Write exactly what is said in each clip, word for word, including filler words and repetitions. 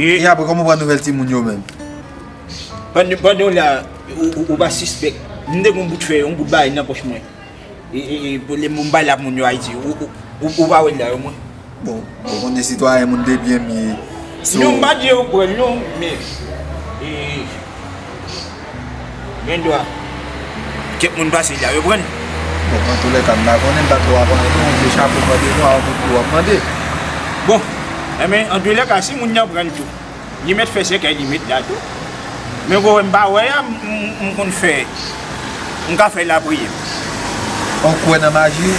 E apre, kòman w pran nouvèl timoun yo menm? Pandan, pandan w la, ou, ou, ou pa sispèk. M te gen yon bout fè, yon bout bagay nan pòch mwen. E, e, e, pou lè m bay la pou moun yo Ayiti, ou, ou, ou, ou pa wè l la, yo mwen. Bon, ou konnen sitwayen moun de byen m ye. So, non, m pa di yo pran l non, men, e, gen dwa kèk moun pase la, yo pran l. Bon, antoulèka, m pa konnen, m pa twò ap anyen non, se chapo m mande nou, a yon bout pou w ap mande. Bon, enben, antoulèka, si moun nan pran l tou, li mèt fè sèkèy li mèt la tou. Men ou wè m pa wè a, m, m, m konn fè, m ka fè lapriyè. Ou kwè nan maji?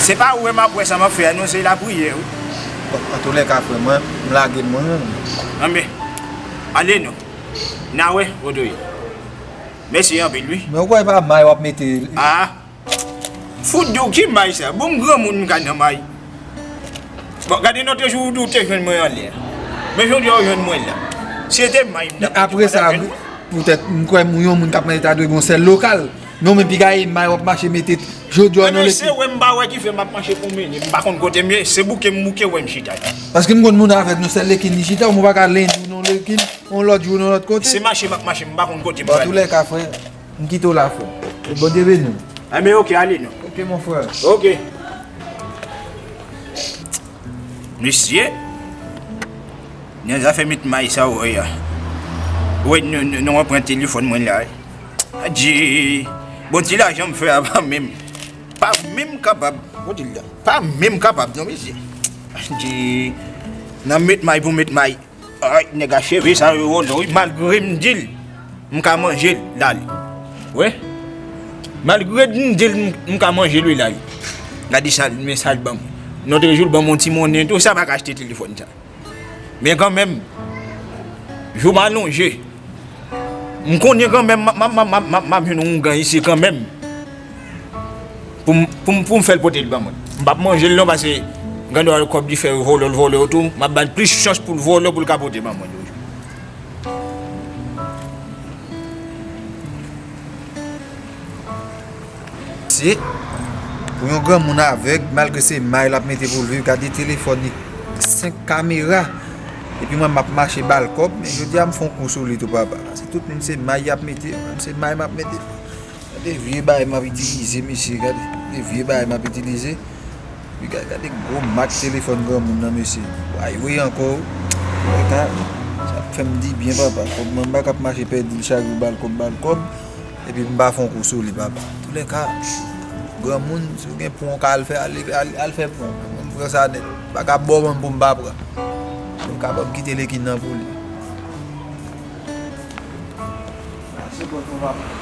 Se pa ou wè m ap wè sa m ap fè a, non, se lapriyè, wi. Bon, antoulèka, frè mwen, m lage m mwen menm. Anben, ale non. N a wè, Wodoye. Mèsi anpil, wi. Men ou kwè e pa may w ap mete? Ah. Fout di w ki may sa? Bon, m granmoun m ka nan may. Bon, gade lòt jou ou te jwenn mwen anlè a. Men jodi a ou jwenn mwen la. Si se te may m t ap mete, ou pa t ap jwenn mwen. Poutèt, m kwè yon moun k ap manje ta dwe gen yon sèl lokal. Men w menm piga e may w ap mache mete jodi a nan lekin. Se wè m pa wè ki fè m ap mache pou m mennen. M pa konn kote m ye. Se bouke m bouke wè m chita la. Paske m konn moun avèk yon sèl lekin li chita, ou pa ka lendi w nan lekin, yon lòt jou nan lòt kote. Se mache m ap mache, m pa konn kote m prale. Antoulèka, frè, m kite w la, frè. E Bondye beni w. Enben, oke, ale non. Oke, mon frè. Oke. Mesye, nan zafè met may sa w wè a. Wè, nou, nou, nou pran telefòn mwen la, wi. Adje, bon, ti lajan m fè a pa menm. Pa menm kapab. Kote l la? Pa menm kapab, non, mesye. Adje, nan met may pou met may. Ay, nèg a cheve sa yo wòlò, wi. Malgre m di l, m ka manje l, l ale. Wi. Malgre m di l, m, m ka manje l, wi, l ale. Gade sa, men sa l ban m. Lòt jou, l ban m yon ti monnen tou, sa pa ka achte telefòn sa. Men kanmenm, jou m alonje. M konnen kanmenm, m ap, m ap, m ap, m ap, m ap, m ap jwenn yon oungan isi kanmenm. Pou m, pou m, pou m fè l pote l ban mwen. M p ap manje l non, paske grann kòb li fè vòlò, l vòlò tou. M ap ba l plis chans pou l vòlò, pou l ka pote ban mwen toujou. Se pou yon granmoun avèg, malgre se may l ap mete pou l viv, gade telefòn li, senk kamera. Epi mwen, m ap mache ba l kòb, men jodi a, m fè yon kou sou li tou, papa. Paske tout moun se may y ap mete, mwen, se may m ap mete. Gade vye bagay m ap itilize, mesye, gade. Gade vye bagay m ap itilize. Wi, gade, gade gwo mak telefòn granmoun nan, mesye. Way, wi, ankò. Sa ap fè m di byen, papa. Kòb mwen, m pa ka ap mache pèdi l chak jou, ba l kòb, ba l kòb. Epi m pa fè yon kou sou li, papa. Toulèka, granmoun, si w gen pon w ka al fè, al, al, al fè pon. Mwen, m pran sa nèt. Pa ka ba w ban m pou m pa pran. Toulèka, ban m kite lekin nan pou li. Mèsi bokou, papa.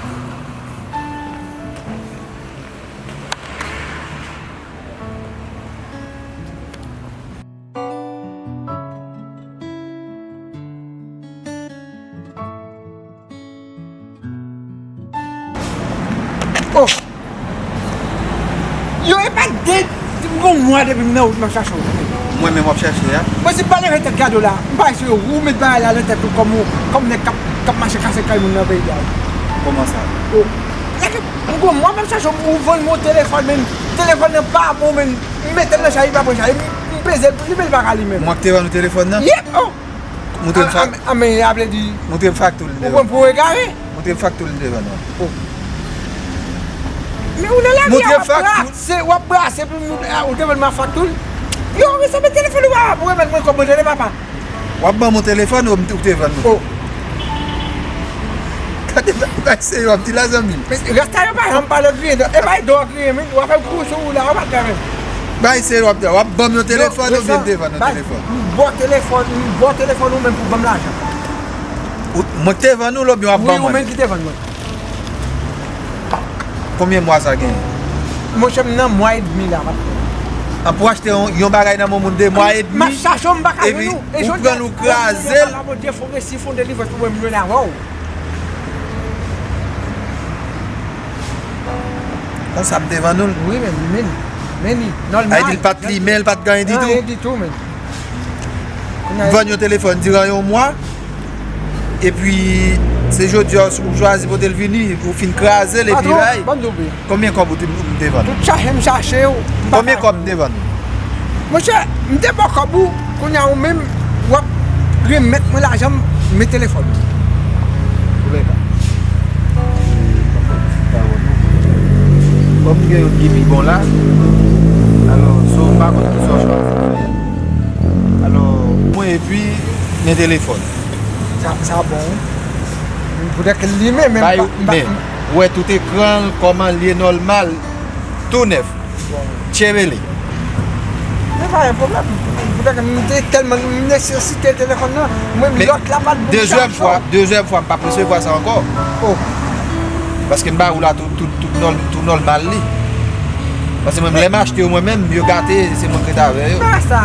Oh! Yo, e pa de, m gon mwa depi m nan wout m ap chache w. Mwen menm w ap chache a? Mwen se pa leve tèt gade w la. M pa wè se ou met bagay la nan tèt ou kòm ou, kòm nèg k ap, k ap mache kase kay moun nan peyi a. Kòman sa? Oh. Nèg, m gon mwa m ap chache w, ou vann mwen yon telefòn, men telefòn nan pa bon, men m mete l nan chaj, li pa pran chaj. M, m peze l, li menm li pa ka limen. Mwen ki te vann ou telefòn nan? Yep, oh. Montre m fak-, a, a, men, a vle di, montre m fakti w li devan. Ou pran pou egare? Montre m fakti w li devan non. Oh. Men ou nan lari a, w ap brase, w ap brase pou moun, a, ou te vann mwen fakti w. Yo, men sa, men telefòn ou pa pou remèt mwen kòb mwen, tande papa. W ap ban m yon telefòn ou m t-, ou te vann mwen? Oh. Gade, bay se yo ap di la, zanmi. Men rasta yo pa janm pale griyen, e bay do griyen, men w ap fè m kou sou ou la, w ap al kanmenm. Bay se yo ap di, w ap ban m yon telefòn oubyen m te vann yon telefòn? M bò telefòn, m bò telefòn ou menm pou ban m lajan. Ou, mwen k te vann ou l oubyen w ap ban mwen? Wi, ou menm ki te vann mwen. Konbyen mwa sa genyen? Monchè, m nan mwa edmi la, m ap. An pou achte yon, yon bagay nan men moun de mwa edmi? M ap chache w, m pa ka jwenn ou. Epi ou pran l, ou kraze l. Bondye fè yon resi, fè yon delivrans pou mwen, m jwenn avè w. Konsa m te vann ou l? Wi, men, men, men li nòmal. Sa vle di l pa t limen, l pa t gen anyen ditou? Anyen ditou, men. M vann yon telefòn diran yon mwa, epi se jodi a ou chwazi pote l vini, ou fin kraze l, epi bay. Patwon, ban m di w byen. Konbyen kòb ou te, ou te vann? Tout chache m chache w, m pa ka jwenn ou. Konbyen kòb m te vann ou? Monchè, m te ba w kòb ou, Kounye a ou menm, w ap remèt mwen lajan m, men telefòn. Koulèga. Kòm gen youn ki pi bon la, alò, so m pa konn ki sa w chwazi fè. Alò, mwen epi men telefòn. Sa, sa bon, wi. Poutèt ke li menm, menm Bay, pa, pa men, ou wè tout ekran l, kòman l ye nòmal, tou nèf. Bon. Tchebele. Men pa gen pwoblèm. Poutèt ke m te tèlman m nesesite telefòn nan, mwen, men lòt la pa t bon dezyèm fwa, dezyèm fwa, m p ap resevwa sa ankò. Oh. Paske m ba ou la tou, tou, tou nòl-, tou nòmal li. Paske mwen, lè m achte yo mwen menm, yo gate, se mwen k ret avè yo. Sa,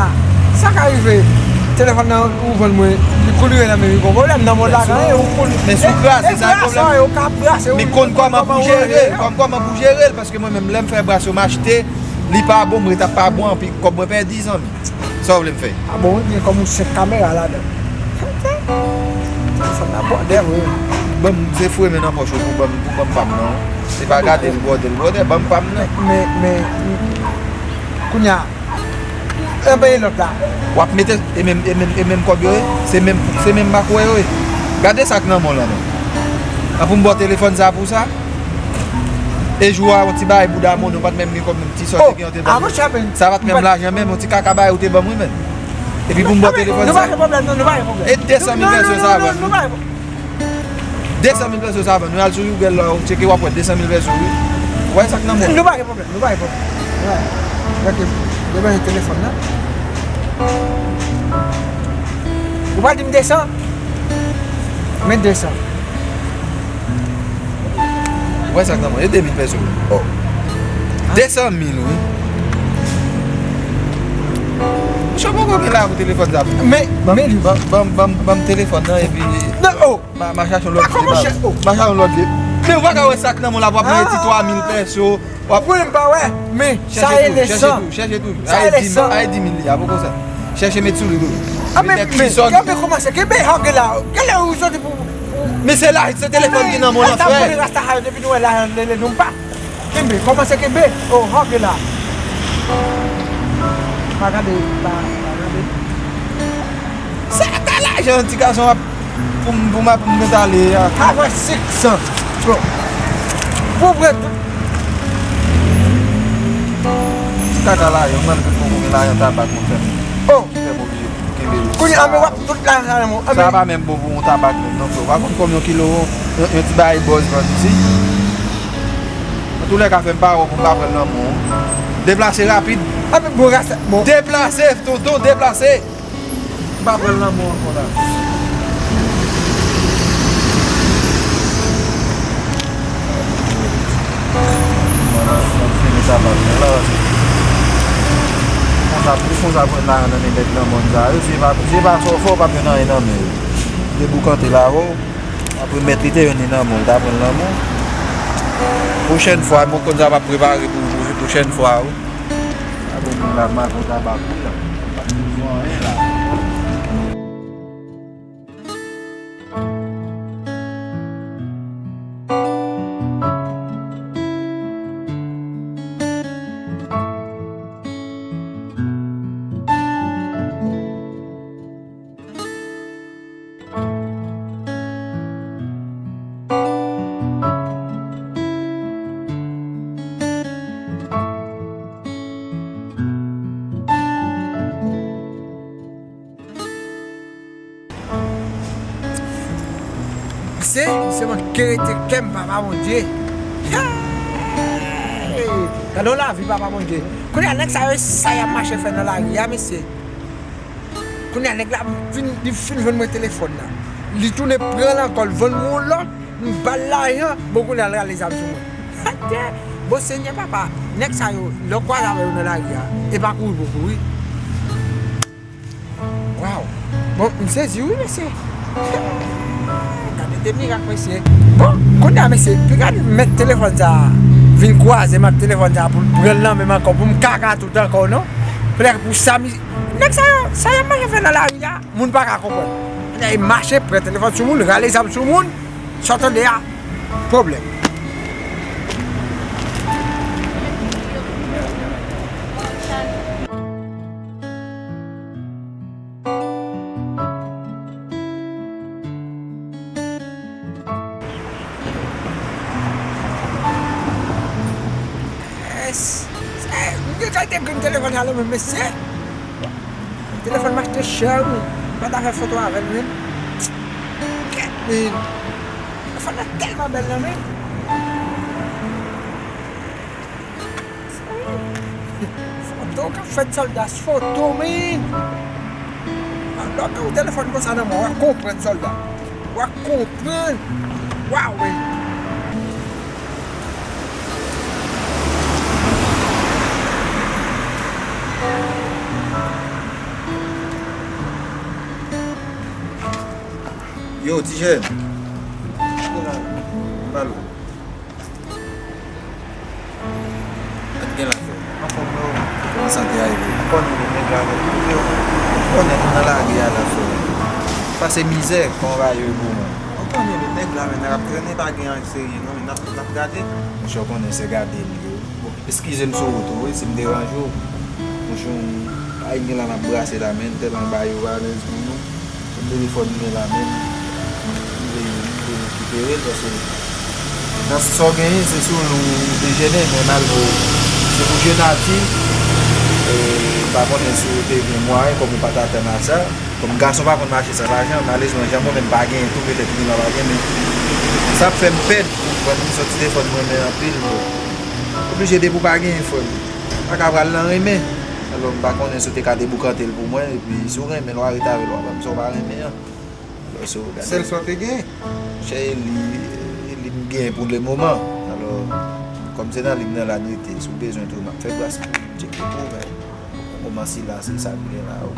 sa ka rive. Telefòn nan ou vann mwen, li koule nan men m, gon pwoblèm nan mond la, gen anyen, ou koule. Men si w kraze, sa e pwoblèm. Ou ka brase, men konn kòman pou jere l, konn kòman pou jere l, paske mwen menm, lè m fè brase yo, m achte, li pa bon, m ret ap pa bon, anpi kòb mwen pèdi, zanmi. Sa w vle m fè? A bon, wi, gen kòm yon senk kamera ladan. Sa nan bòdè, wi. Ban m, se foure men nan pòch ou pou ban m, pou ban m pa m nan. Se pa gade l bwòdè, l bwòdè, ban m pa m nan. Men, men, men, kounye a, anben e lòt la. W ap mete, e menm, e menm, e menm kòb yo ye? Se menm, se menm mak ou wè yo ye? Gade sa k nan men w lan non. An pou m ba w telefòn sa pou sa? E jou a, yon ti bagay bouda mouda, ou pa t menm gen kòb menm ti sòt epi yon te ban mwen. Sa pa t menm lajan menm, yon ti kaka bagay ou te ban mwen menm. Epi pou m ba w telefòn sa. Nou pa gen pwoblèm, non, nou pa gen pwoblèm. E de san mil pèso sa vann. De san mil pèso sa vann. Nou al sou Google la, ou tcheke, w ap wè de san mil pèso, wi. Ou wè sa k nan men w. Nou pa gen pwoblèm, nou pa gen pwoblèm. Wi. Gade, demen telefòn nan. Ou pa di m de san? Men de san. Ou wè sa k nan men w, e de mil pèso. Oh. De san mil, wi. Monchè, poko gen la pou telefòn sa. Men, men li. Ban, ban, ban, ban m telefòn nan, epi non, oh. Ma, ma chache yon lòt vye. Ma chache yon lòt vye. Men ou pa ka wè sa k nan men w la, w ap mete ti twa mil pèso. W ap mwen m pa wè, men sa e lesan. Chèche tou, chèche tou. Sa e lesan. Ay di mil li a, poko sa. Chèche met sou li tou. A, men, men, men kòmanse, kenbe hòg la. Genlè ou soti pou, pou. Men se la, se telefòn ki nan men w lan, frè. Rasta ha yo depi nou wè la, lele nou pa. Kenbe, kòmanse kenbe. Oh, hòg la. Pa gade, pa, pa gade. Sa ka lajan, ti gason ap Pou m, pou m, pou m met ale a. Avè senk san. Bon. Pou w pran tout. Ti kaka lajan, mwen menm poko gen lajan tabak mwen fè. Oh. Ki fè m oblije kenbe. Kounye a, men w ap tout lajan nan men w. Sa pa menm bon pou yon tabak menm, non, frè. W pa konn konbyen yon kilo yon, yon, yon ti bagay bòz vann isi. Antoulèka, fè m pa wè w pou m pa pran l nan men w. Deplase rapid. A, men bon, rasta, bon. Deplase, tonton, deplase. M pa pran l nan men w ankò la. M ap fini tabak mwen la. Konsa, pou konsa pran lajan nan men nèg nan mòn sa yo, se pa, se pa sa w fè, w p ap jwenn anyen nan men yo. Deboukante la avè w, apre mèt li te jwenn li nan men w, li ta pran l nan men w. Pwochèn fwa, mwen konn sa m ap prepare pou, pou pwochèn fwa, wi. A bon, moun la, m a konn tabak, wi, la. Pa t bezwen anyen la. Se, se manke rete kè m, Papa Bondye. Hey! Gade yon lavi, Papa Bondye. Kounye a, nèg sa yo, sa y ap mache fè nan lari a, mesye. Kounye a, nèg la fin, li fin vann mwen telefòn nan. Li tounen pran l ankò, l vann mwen yon lòt, m ba l lajan, bon, kounye a, l rale zam sou mwen. Atè! Bon, Senyè, Papa, nèg sa yo, lè w kwaze avè yo nan lari a, e pa kouri pou kouri. Waw! Bon, m sezi wi, mesye. Gade de mirak, mesye. Bon, kounye a, mesye, piga m met telefòn sa a vin kwaze m ak telefòn sa a pou l pran l nan men m ankò, pou m kaka tout ankò, non? Fèlè pou sa, mi-, nèg sa yo, sa y ap mache fè nan lari a, moun pa ka konprann. Nèg mache, pran telefòn sou moun, rale zam sou moun, sa w tande a, pwoblèm. Kalite grenn telefòn sa la, men mesye. Telefòn m achte chè, wi. M pa ta fè foto avè l, men. Kèt, men. Telefòn nan tèlman bèl, nan, men. Foto k ap fèt, sòlda, foto, men. Lè w gen yon telefòn konsa nan men w, w a konprann, sòlda. W a konprann. Waw, men. Yo, Tijèn. Balo. Sa k gen la, frè? Anfòm, yo. Kòman sante a ye? Ou konnen, nèg la, nèg yo. Ou konnen, nou nan lari a la, frè. Pase mizè, kòman bagay yo ye pou mwen? Ou konnen, men nèg la, men, n ap trennen, pa gen anyen serye, non, men n ap, n ap gade. Monchè, ou konnen, se gade l ye. Bon, eskize m sou wout ou, wi, si m deranje w. Monchè, pa gen la n ap brase la, men tèlman bagay yo alèz pou nou. Se telefòn mwen la menm. M vle, m vle rekipere l paske nan sa w genyen, se sou nou dejene, men malgre se pou jennati, e, m pa konnen si w te gen mwayen, kòm ou pa t atann a sa. Kòm gason pa konn mache san lajan, malerezman, jan mwen menm pa genyen tou, petèt li pa genyen, men sa ap fè m pèn, frè m, se yon ti telefòn mwen renmen anpil, men oblije depi w pa genyen, frè m, pa ka pral nan renmen. Alò, m pa konnen si w te ka deboukante l pou mwen, epi si w renmen l, w a ret avè l, w a ban m sa w pa renmen an. Alò, si w gade. Sèl sa w te gen? Chè, e li, e li m gen pou le moman. Alò, kòm se nan liy nan la n rete, si w bezwen tou, m ap fè gras pou m tcheke pou w, men moman sila, se sa k gen la, wi.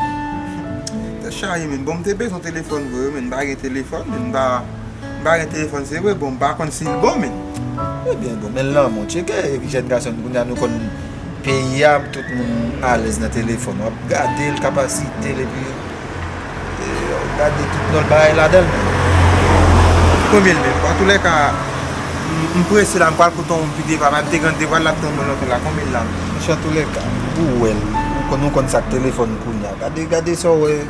Tèt chaje, men. Bon, m te bezwen telefòn vre, wi, men m pa gen telefòn, men m pa M pa gen telefòn, se vre, bon, m pa konn si l bon, men. Ebyen, bon, men lanmou, tcheke, jèn gason, kounye a nou konn peyi a, tout moun alèz nan telefòn. W ap gade l, kapasite l, epi, e, w ap gade tout lòt bagay ladan l, men. Konbyen l menm? Antoulèka, m, m prese la, m pral koute yon piti devwa, m te gen devwa l ap tann mwen lontan la, konbyen l la menm? Monchè, antoulèka, ou wè l, ou konn, ou konn sa k telefòn kounye a. Gade, gade sa w wè,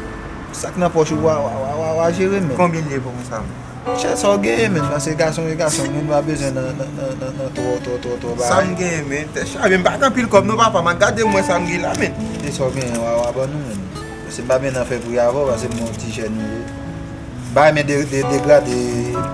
sa k nan pòch ou, w a, w a, w a, w a, w a jere, men. Konbyen l ye pou konsa menm? Monchè, sa w genyen, men, paske gason e gason, moun pa bezwen nan, nan, nan, nan, nan twò, twò, twò, twò bagay. Sa m genyen, men, tèt chaje, men m pa gen anpil kòb non, papa, m ap gade m wè sa m gen la, men. Gade sa w genyen, w a, w a ban nou, men. Paske m pa vin nan fè pri avè w, paske m yon ti jèn ou ye. M pa renmen de, de, degrade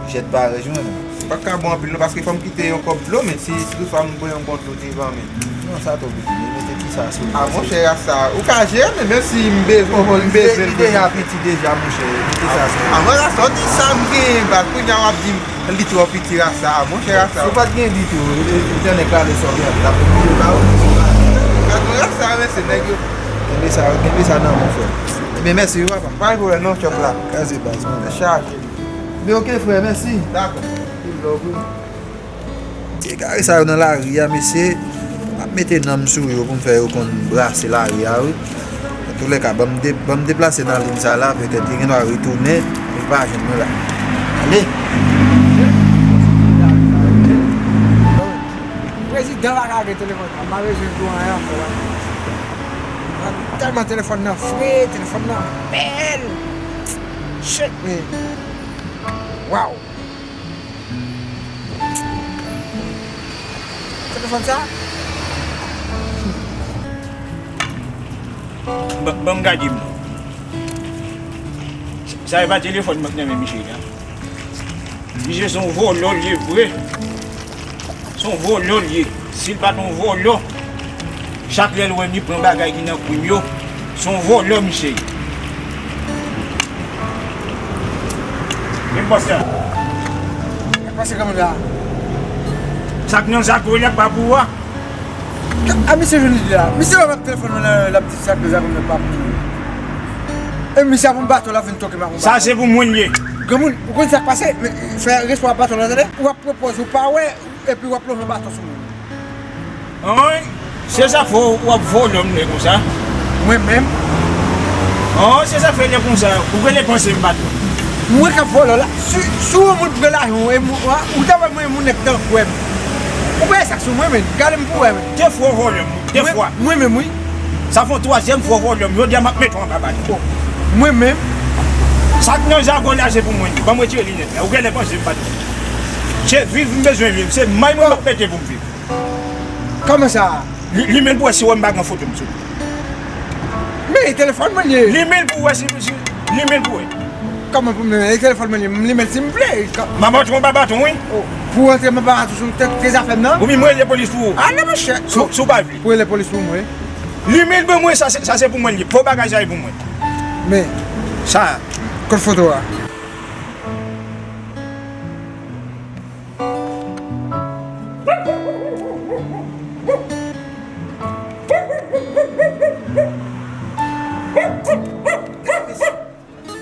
jèn parèy ou, men. Ou pa ka bon anpil non, paske fò m kite yon kòb dlo, men si, si toutfwa m bwè yon bon dlo devan, men. Non, sa twò piti, men mete ti sa sou li, a, monchè, rasta, ou ka jere, men menm si m bezwen, m bezwen li deja piti deja, monchè, mete sa sou li. A, mwen rasta, w di sa m genyen, baz, kounye a w ap di m li twò piti, rasta, a, monchè, rasta. Si w pa t gen li tou, e, e, etènèl kale sòvè an, l ap oblije ba ou. Gad mwen rasta, men se nèg yo. Kenbe sa, kenbe sa nan men, frè. Ebyen, mèsi, wi, papa. Pa gen pwoblèm, non, chòf la. Kraze baz, mwen. Chaje. Men oke, frè, mèsi. Dakò. Anpil love, wi. Ti egare sa yo nan lari a, mesye, m ap mete nanm sou yo pou m fè yo konn brase lari a, wi. Antoulèka, ban m de-, ban m deplase nan liy sa la, petèt li gendwa retounen, li pa jwenn mwen la. Ale! Prezidan pa ka gen telefòn, m pa bezwen di anyen ankò, la. Tèlman telefòn nan fre, telefòn nan bèl. Shit, man. Wow. Telefòn sa? Ban, ban m gade m. Sa e pa telefòn mwen k nan men misye la. Misye se yon vòlò l ye vre. Se yon vòlò l ye. Si l pa t yon vòlò, chak lè l wè m, li pran bagay ki nan kwi m yo. Se yon vòlò misye ye. Men pòs la. Pase kòman la? Sa k nan zak ou la pa pou ou a. A, misye jwenn lide la. Misye wè m ak telefòn mwen nan, l ap di sa k nan zak mwen pa pou ou. E misye ap yon baton, l ap vin toke m ak yon baton. Sa se pou mwen l ye. Granmoun, ou konn sa k pase? Men fè respè w ak baton nan, tande? W ap pran pòz ou pa wè, epi w ap lonje yon baton sou moun. Ann, se sa k fè w ap vòlò m lè konsa? Mwen menm? Ann, se sa k fè lè konsa, ou genlè panse m pa twò. Mwen k ap vòlò la, si, si yon moun pran lajan w, e moun, a, ou ta wè mwen, moun nèg tankou w, ou pa wè sa k sou mwen, men, gade m pou wè, men. De fwa w vòlò m, de fwa. Mwen menm, wi. Sa fè yon twazyèm fwa w vòlò m, jodi a m ap mete w anba bal. Bon, mwen menm. Sa k nan zago la se pou mwen li. Ban m retire linèt la. Ou genlè panse m pa t. Se viv m bezwen viv. Se may mwen m ap pete pou m viv. Kòman sa? Li, li menm pou wè si wè m pa gen foto m sou. Men e telefòn mwen ye. Li menm pou wè si, si, li menm pou wè. Kòman pou mwen, e telefòn mwen ye, m li menm si m vle. M a ba w yon baton, wi. Oh, pou antre m a ba w sou tèt de zafè m nan. Ou menm rele polis pou ou. Ah non, monchè. Si w pa vle. Pou rele polis pou mwen. Li menm pou mwen, sa se, sa se pou mwen li. Fo bagay sa e pou mwen. Men. Sa. Kot foto a?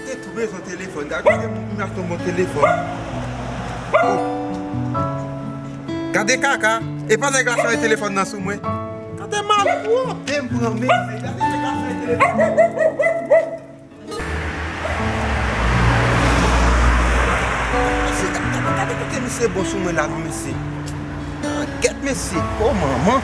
Te tou bezwen telefòn. Gade kote m achte yon bon telefòn. Oh. Gade kaka. E pa nèg la chanje telefòn nan sou mwen. Gade malpwòpte m pran, mesye. Gade nèg la chanje telefòn. Mesye, gade, gade, gade kote misye bon sou mwen la non, mesye. Ah, gèt mesye. Oh, manman.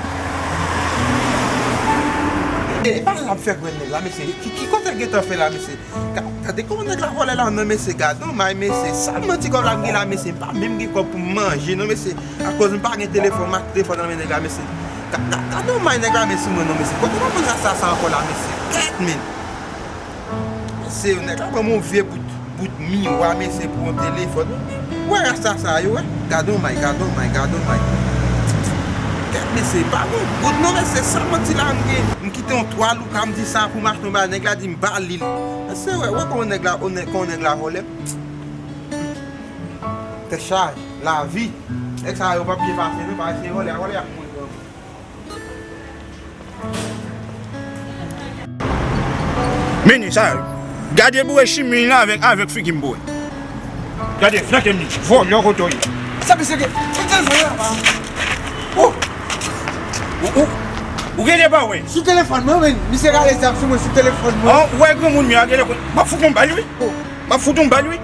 E pa la m fè kwè nèg la, mesye. Ki, ki kote l gentan fè la, mesye? Ga-, gade kòman nèg la vòlè la non, mesye. Gadon may, mesye. Sa manti kòb la m gen la, mesye. M pa menm gen kòb pou m manje non, mesye. Akoz m pa gen telefòn, m ak telefòn nan men nèg la, mesye. Ga-, ga-, gadon may nèg la, mesye, mwen non, mesye. Kote m ap jwenn rasta sa ankò la, mesye? Gèt, men. Mesye, nèg la ban m yon vye bout, bout miwa, mesye, pou yon telefòn. Wè rasta sa yo, wè. Gadon may, gadon may, gadon may. Kèt, mesye, pa bon bout non, mesye, sa manti la m gen. M kite yon twa louka, m di sa pou m achte yon bagay, nèg la di m ba li l. Mesye, wè, wè kòman nèg la, kòman nèg la vòlè m. Tèt chaje, lavi. Nèg sa yo p ap byen pase non, pa eseye vòlè, vòlè ap mouri. Mennen sa yo. Gade boure chimay la avèk, avèk figi m boure. Gade, flanke m li. Vòlè kote w ye. Sa misye gen? Sa misye gen la, pa? Oh! Ou, ou, ou gen de pa wè? Sou telefòn mwen, men. Misye rale zam sou mwen sou telefòn mwen. Oh, ou wè granmoun mi a gen de kote. M ap fout yon bal, wi. Oh. M ap fout yon bal, wi.